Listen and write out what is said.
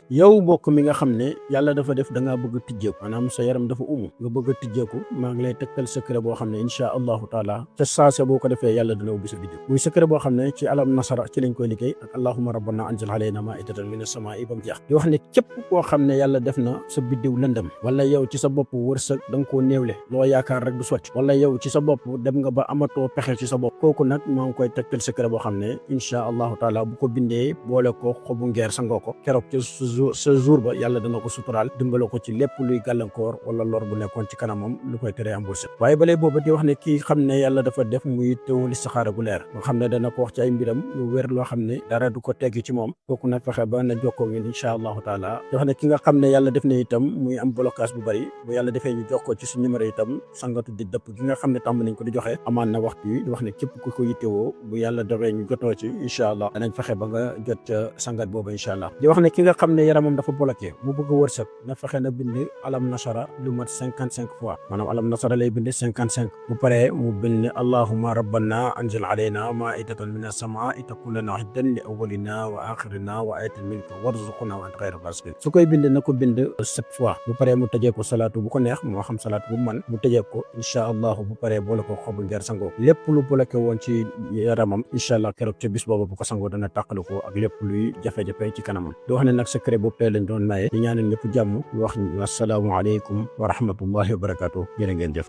yow mbokk mi nga xam ne yàlla dafa def da ngaa bëgg a tijjeeku maanaam sa yaram dafa nga bëgg a tijjeeku maa ngi lay tegtal secret boo xam ne insha allahu taala ca saase boo ko defee yàlla dana ubbi sa biddiw muy secret boo xam ne ci alam nasara ci lañ koy liggéey ak allahumma rabbana anzil alayna maa'idatan mina samaa'i ba mu jeex di wax ne képp koo xam ne yàlla def na sa biddiw lëndëm wala yow ci sa bopp wërsëg da nga koo néewle loo yaakaar rek du sotti wala yow ci sa bopp dem nga ba amatoo pexe ci sa bopp kooku nag maa ngi koy tegtal secret boo xam ne insha allahu taala bu ko bindee boole ko xobu ngeer sangoo ko keroog ci sa jour ba yàlla dana ko suturaal dimbale ko ci lépp luy gàllankoor wala lor bu nekkoon ci kanamam lu koy teree am wërsëg waaye balee booba di wax ne kii xam ne yàlla dafa def muy teewul istixaara gu leer nga xam ne dana ko wax ci ay mbiram lu wér loo xam ne dara du ko tegg ci moom kooku nag fexe ba na jokkoo ngeen insha allahu taala di wax ne ki nga xam ne yàlla def ne itam muy am blocage bu bari bu yàlla defee ñu jox ko ci su numéro itam sangatu di dëpp gi nga xam ne tàmm nañ ko di joxe amaan na waxtu yi di wax ne képp ku ko yittewoo bu yàlla defee ñu jotoo ci insha allah danañ fexe ba nga jot ca sangat boobu insha allah di wax ne ki nga xam ne yaramam dafa bloqué mu bëgg a wërsëg na fexe na bind alam nasara lu mat 55 fois maanaam alam nasara lay bind 55 bu paree mu bind allahumma rabbana anzil alayna maa'idatan mina samaa'i takun lana iddan li awwalina wa axirina wa ayatan minka warzuqna wa anta xayru raasiqiin su koy bind na ko bind 7 fois bu paree mu tëjee ko salaatu bu ko neex moo xam salaatu bu man mu tëjee ko insha allah bu paree boole ko xobu ngeer sangoo lépp lu bloqué woon ci yaramam insha allah keroog ca bis boobu bu ko sangoo dana tàqalu ko ak lépp luy jafe-jafe ci kanamam di wax ne nag secret boobu tey lañ doon maye di ñaanal ñëpp jàmm wax assalaamu aleykum wa rahmatullahi wa barakatuh jërë ngeen jëf